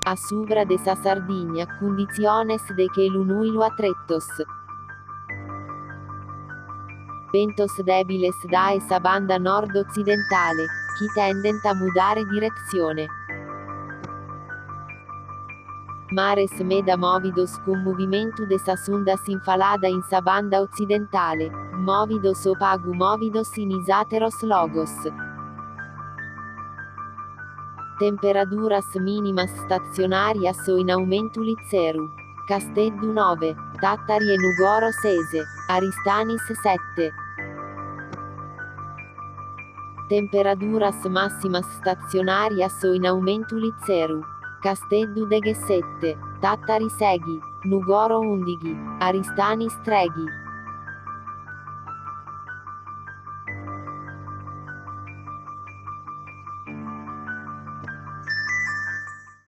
A subra de sa Sardigna, cunditziones de chelu nùilu a tretos. Bentos dèbiles dae sa banda nord-otzidentale, chi tendent a mudare diretzione. Mares meda mòvidos cun movimentu de sas undas in falada in sa banda otzidentale, mòvidos o pagu mòvidos in is àteros logos. Temperaduras mìnimas statzionàrias o in aumentu lizeru. Casteddu nove, Tàtari e Nùgoro ses, Aristanis sete. Temperaduras màssimas statzionàrias o in aumentu lizeru. Casteddu deghessete, Tàtari sèighi, Nùgoro ùndighi, Aristanis trèighi.